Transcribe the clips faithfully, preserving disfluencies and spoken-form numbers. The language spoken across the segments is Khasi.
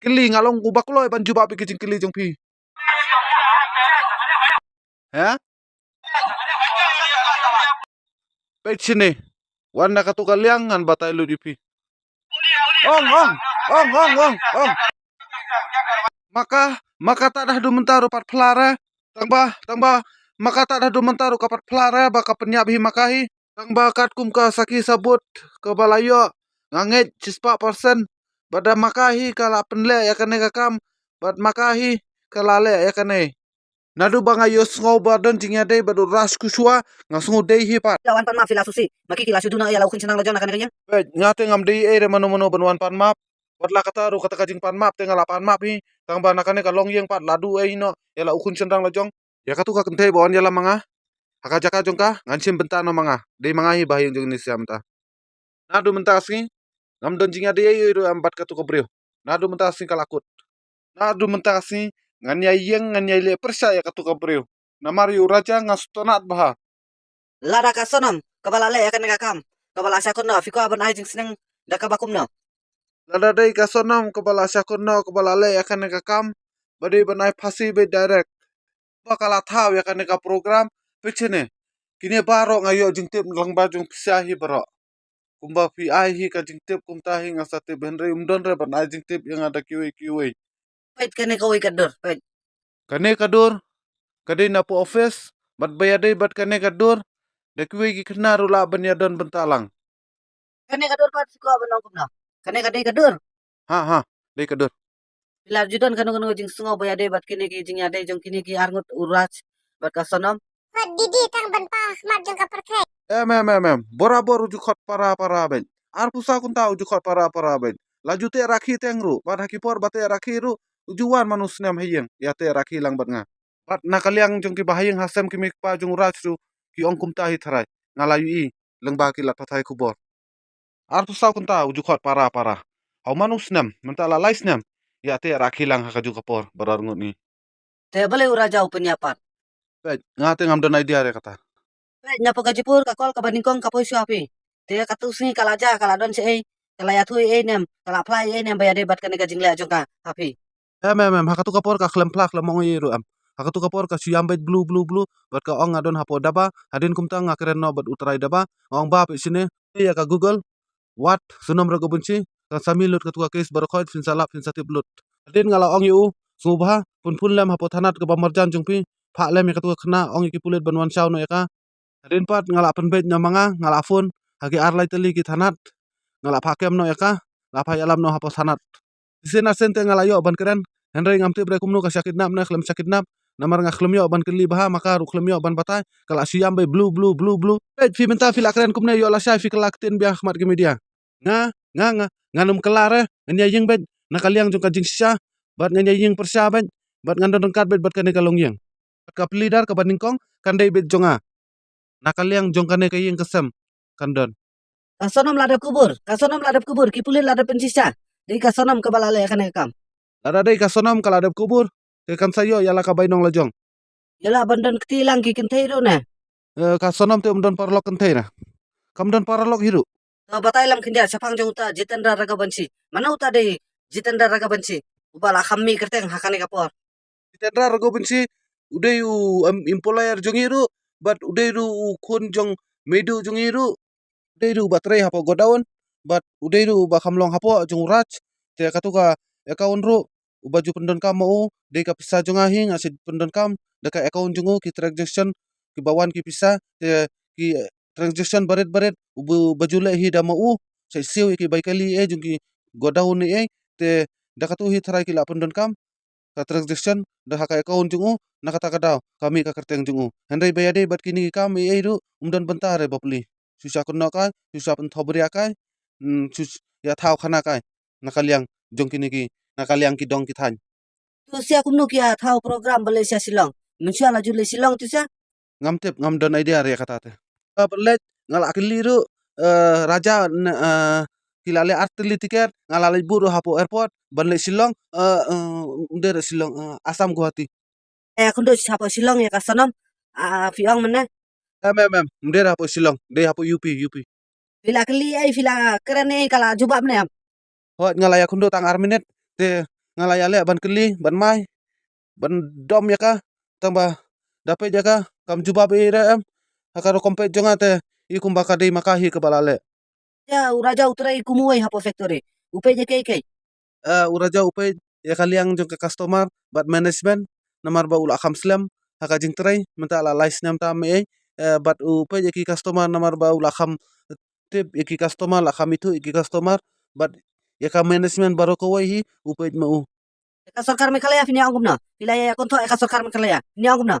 kylli, nga long uba kloi ban jubab ïa ki jingkylli jong phi. Ha? Peit shane. Wan na katu ka liang ngan batai lut ïa phi. Ong, ong, ong, ong, ong, ong. Maka, maka ta dah du mynta ruh pat phla re. Tang ba, tang ba, maka ta dah du mynta ruh ka pat phla re, ba ka pynïap hi maka hi. Tang ba katkum ka sakhi sabut, kaba la ïoh, nga ngeit shispah percent. Ba da maka hi ka la pynleh ïa kane ka kam, bad maka hi ka la leh ïa kane. Naduh ba nga ïohsngew ba don jingïadei bad u Raj Kushwaha, nga sngew dei hi pat. La wan pan map phi la susi. Ma ki ki la shu duna ïa la u khun shynrang la jong na kane ka ïing. Peit, nga te ngam dei ei re mano mano ban wan pan map. Wat la kata ruh kata ka jingpan map te nga la pan map hi. Tang ba na kane ka longïing pat la duh ei noh ïa la u khun shynrang la jong. Ïa katu ka kynthei ba wan ïalam ma nga ha ka jaka jong ka, ngan shim bynta noh ma nga. Dei ma nga hi ba ha ïing jong kine ki sha mynta. Naduh mynta ka sngi ngam don jingïadei ei ei ruh em bad katu ka briew. Naduh mynta ka sngi ka la kut. Naduh mynta ka sngi ngan ïa ïeng, ngan ïa leh pyrshah ïa katu ka briew. Namar ïa u Raja nga sngewtynnat bha. Lada ka Sonam kaba la leh ïa kane ka kam, kaba la shah kut noh, phi kwah ban ai jingsneng da kaba kumno? Lada dei ka Sonam kaba la shah kut noh, kaba la leh ïa kane ka kam, ba dei ban ai phasi beit direct. Ba ka la thaw ïa kane ka program, peit shane. Kine baroh nga ïoh jingtip lyngba jong phi sha hi baroh. Kumba phi ai hi ka jingtip kumta hi nga sa tip, hynrei ym don re ban ai jingtip ïa nga da kiwei kiwei. Peit kane kawei ka dur, peit. Kane ka dur ka dei na post office, bad ba ïadei bad kane ka dur da kiwei ki khynnah ruh lah ban ïadon bynta lang. Kane ka dur pat phi kwah ban ong kumno? Kane ka dei ka dur. Ha, ha, dei ka dur. Phi la ju don kano kano jingsngew ba ïadei bad kine ki jingïadei jong kine ki arngut, u Raj bad ka Sonam? Hot didi tang ban pah ha khmat jong ka pyrthei. Em, em, em, em. Borabor u ju khot para para beit. Arphew saw kynta u ju khot para para beit. La ju teh rakhi teng ruh. Bad ha ki por ba teh rakhi ruh, u ju wan man u snem ha ïing ïa teh rakhi lang bad nga. Bad na ka liang jong ki ba ha ïing ha sem, ki mei ki pa jong u Raj ruh ki ong kumta hi tharai. Nga la ïohi lyngba ki lad pathai khubor. Arphew saw kynta u ju khot para para. Haw man u snem, mynta la lai snem ïa teh rakhi lang ha kajuh ka por baroh arngut ngi. Te balei u Raja u pynïap pat? Peit, nga te ngam don idea re kata. Peit, na poh Gazipur ka kol kaba nyngkong ka poi shuwa phi. Te katu sngi ka la jia, ka la don shaei, ka la ïathuh ei ei ne em, ka la phla ei ei ne em ba ïadei bad kane ka jingleh jong ka ha phi. Em, em, em, ha katu ka por ka khlem phla khlem ong ei ei ruh em. Ha katu ka por ka shu ïam beit blu blu blu, bad ka ong nga don hapoh Daba, hadien kumta nga kren noh bad u trai Daba, nga ong ba peit shane, ïa ka Google, wat Sonam Raghuvanshi, kan sa mih lut katu ka case baroh khoit, phin sa lap, phin sa tip lut. Hadien nga la ong ïa u, sngewbha pynphone lem hapoh thanat kaba marjan jong phi, phah lem ïa katu ka khynnah, ong ïa ki pulit ban wan shaw noh ïa ka. Hadien pat nga la pynbeit noh ma nga, nga la phone ha ki ar lai tylli ki thanat, nga la phah kem noh ïa ka, la phah ïalam noh hapoh thanat. Shisien arsien te nga la ïoh ban kren, hynrei ngam tip re kumno ka shah kidnap ne khlem shah kidnap, namar nga khlem ïoh ban kylli bha, ma ka ruh khlem ïoh ban batai, ka la shu ïam beit blu blu blu blu. Peit, phi mynta phi la kren kumne, ïoh lashai phi kylla ktien biang ha khmat ki media. Nga, nga, nga, ngan ym kylla re, ngan ïa ïeng beit na ka liang jong ka jingshisha, bad ngan ïa ïeng pyrshah beit, bad ngan don ryngkat beit bad kane ka longïing. Bad ka pleader kaba nyngkong kan dei beit jong nga. Na ka liang jong kane ka ïing ka sem kan don. Ka Sonam la dep kubur, ka Sonam la dep kubur, ki pulit la dep pynshisha. Dei ka Sonam kaba la leh kane ka kam. Lada dei ka Sonam ka la dep kubur, te kan sa ïoh ïa la ka bainong la jong. Ïa la ban don kti lang ki kynthei ruh ne? Eh, ka Sonam te um don paralok kynthei na. Kam don paralok hi ruh. To batai lem khyndiat shaphang jong uta Jitendra Raghuvanshi. Mano uta dei Jitendra Raghuvanshi uba la kham mih kyrteng ha kane ka por? Jitendra Raghuvanshi u dei u, em, employer jong ngi ruh, bad u dei ruh u khun jong meidu jong ngi ruh. U dei ruh uba trei hapoh godown, bad u dei ruh uba kham long hapoh jong u Raj. Te katu ka account ruh uba ju pyndonkam ma u, dei ka pisa jong nga hi, nga sa pyndonkam da ka account jong u, ki transaction kiba wan ki pisa, te ki transaction barit barit uba, uba ju leh hi da ma u, sa siew ïa ki bai kali ei jong ki godown ei ei, te da katu hi tharai ki la pyndonkam ka transaction da ha ka account jong u, na kata ka daw ka mih ka kyrteng jong u. Hynrei ba ïadei bad kine ki kam ei ei ruh um don bynta re bapli. Shu sha kynnoh kai, shu sha pynthobria kai, mm, shu ïa thaw khana kai na ka liang jong kine ki, na ka liang ki dong ki thaiñ. Tu sha kumno ki ïa thaw program ba leit sha Shillong? Mynshuwa la ju leit Shillong tu sha? Ngam tip, ngam don idea re kata te. Ka ba leit nga la kylli ruh, eh, Raja, eh, ki la leh ar tylli tiket, nga la leit bud ruh hapoh airport ban leit Shillong, eh, eh, ym dei re Shillong, eh, Assam Guwahati. Eh, khynduh hapoh Shillong ïa ka Sonam, ah, phi ong mynne? Em, em, em, ym dei hapoh Shillong, dei hapoh U P, U P. Phi la kylli ei, phi la kren ei, ka la jubab ne em? Hooid, nga la ïa khynduh tang ar minit, te nga la ïaleh ban kylli, ban mai, ban dom ïa ka, tang ba da peit ïa ka kam jubab ei re em. Ha ka rukom peit jong nga te i kumba ka dei ma ka hi kaba la leh. Ja, u Raja u trei kum uwei hapoh factory. U peit ïa kiei kiei? Eh, u Raja u peit ïa ka liang jong ka customer bad management, namar ba u la kham slem ha ka jingtrei mynta la lai snem tam ei. Eh, bad u peit ïa ki customer namar ba u la kham tip ïa ki customer, la kham ithuh ïa ki customer, bad ïa ka management baroh kawei hi u peit ma u. Ïa ka sorkar Meghalaya phin ïa ong kumno? Phi la ïa kynthoh ïa ka sorkar Meghalaya, phin ïa ong kumno?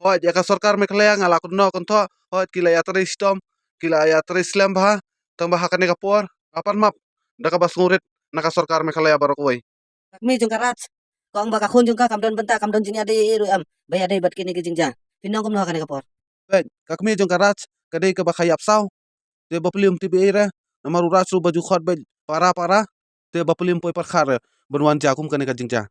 Hooid, ïa ka sorkar Meghalaya nga la kynnoh kynthoh, hooid, ki la ïatrei shitom, ki la ïatrei slem bha, tang ba ha kane ka por nga pan map da kaba sngewrit na ka sorkar Meghalaya baroh kawei. Ka kmie jong ka Raj ka ong ba ka khun jong ka kam don bynta, kam don jingïadei ei ruh em ba ïadei bad kine ki jingjia. Phin ong kumno ha kane ka por? Peit, ka kmie jong ka Raj ka dei kaba kham ïap saw. Te bapli um tip ei re, namar u Raj ruh ba ju khot beit para para. Te bapli um poi pyrkhat re ban wan jia kum kane ka jingjia.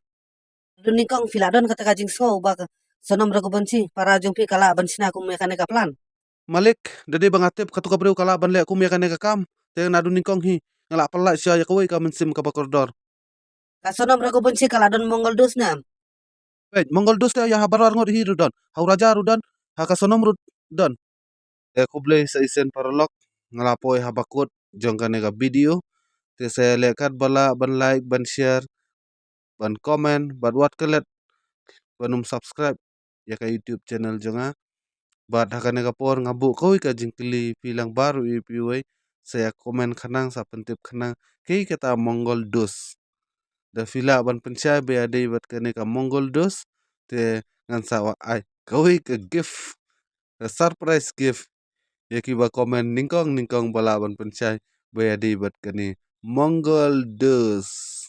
Naduh nyngkong phi la don kata ka jingsngew ba ka Sonam Raghuvanshi, para jong phi, ka lah ban shna kum ïa kane ka plan? Malik, da dei ba nga tip katu ka briew ka lah ban leh kum ïa kane ka kam, te naduh nyngkong hi nga la pyllait sha ïa kawei ka mynsiem kaba kordor. Ka Sonam Raghuvanshi ka la don mongol dost ne em? Peit, mongol dost te ïa ha baroh arngut hi ruh don. Ha u Raja ruh don, ha ka Sonam ruh don. Te khublei sa shisien paralok, nga la poi ha bakut jong kane ka video. Te sa ïaleh katba lah ban like, ban share, ban comment, bad wat klet ban ym subscribe ïa ka YouTube channel jong nga. Bad ha kane ka por nga buh kawei ka jingkylli, phi lang baroh iwei pa iwei sa ïa comment khnang, sa pyntip khnang, kaei kata mongol dost. Da phi lah ban pynshai ba ïadei bad kane ka mongol dost, te ngan sa wan ai kawei ka gift, ka surprise gift ïa kiba comment nyngkong nyngkong ba lah ban pynshai ba ïadei bad kane mongol dost.